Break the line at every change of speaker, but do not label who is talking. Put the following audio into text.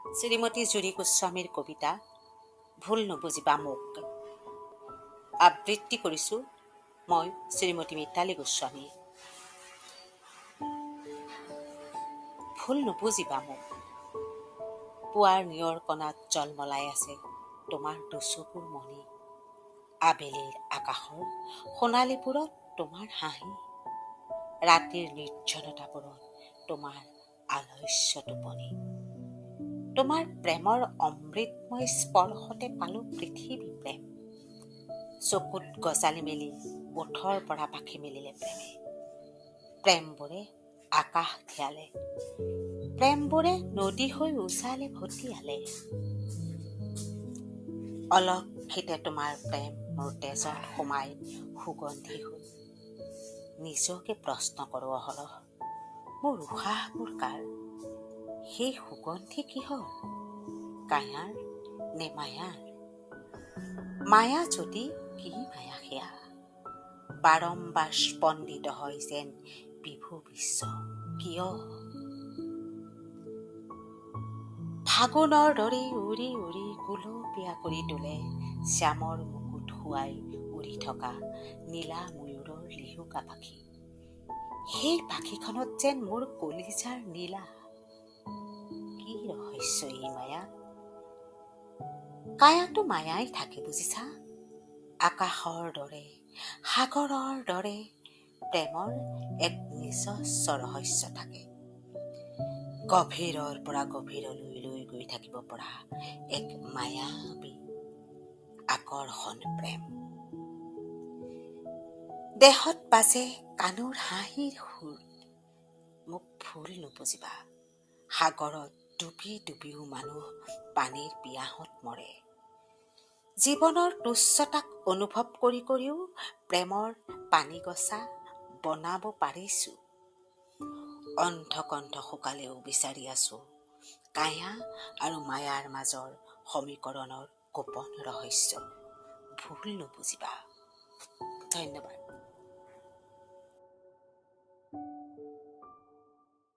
শ্ৰীমতী জুৰি গোস্বামীৰ কবিতা ভুল নুবুজিবা মোক আবৃত্তি কৰিছোঁ মই শ্ৰীমতী মিতালী গোস্বামী। ভুল নুবুজিবা মোক। পুৱাৰ নিয়ৰ কণাত জলমলাই আছে তোমাৰ দুচকুৰ মণি, আবেলিৰ আকাশৰ সোণালীবোৰত তোমাৰ হাঁহি, ৰাতিৰ নিৰ্জনতাবোৰত তোমাৰ আলস্য টোপনি। তোমাৰ প্ৰেমৰ অমৃতময় স্পৰ্শতে পালো পৃথিৱী প্ৰেম। চকুত গজালি মেলি ওঠৰ পৰা পাখি মেলিলে প্ৰেমে। প্ৰেমবোৰে আকাশ ধিয়ালে, প্ৰেমবোৰে নদী হৈ উজালে ভটিয়ালে। অলক্ষিতে তোমাৰ প্ৰেম মোৰ তেজত সোমাই সুগন্ধি হৈ নিজকে প্ৰশ্ন কৰোঁ অহৰহ, মোৰ উশাহবোৰ কাৰ? সেই সুগন্ধি কিহৰ? কায়াৰ নে মায়াৰ? মায়া যদি কি মায়া সেয়া? বাৰম্বাৰ স্পন্দিত হয় যেন বিভু বিশ্ব কিয়? ফাগুনৰ দৰে উৰি উৰি গুলপীয়া কৰি তোলে শ্যামৰ মুকুট শুৱাই উৰি থকা নীলা ময়ূৰৰ লিহুকা পাখি। সেই পাখিখনত যেন মোৰ কলিজাৰ নীলা। কি ৰহস্য এই মায়া? কায়াটো মায়াই থাকে বুজিছা। আকাশৰ দৰে, সাগৰৰ দৰে প্ৰেমৰ এক নিজস্ব ৰহস্য থাকে। গভীৰৰ পৰা গভীৰলৈ লৈ গৈ থাকিব পৰা এক মায়াবী আকৰ্ষণ প্ৰেম। দেহত বাজে কানুৰ হাঁহিৰ সুৰ। মোক ভুল নুবুজিবা, সাগৰত ডুবি ডুবিও মানুহ পানীৰ পিয়াহত মৰে। জীৱনৰ তুচ্ছতাক অনুভৱ কৰি কৰিও প্ৰেমৰ পানী গছা বনাব পাৰিছো। অণ্ঠকণ্ঠ শুকালেও বিচাৰি আছো কায়া আৰু মায়াৰ মাজৰ সমীকৰণৰ গোপন ৰহস্য। ভুল নুবুজিবা। ধন্যবাদ।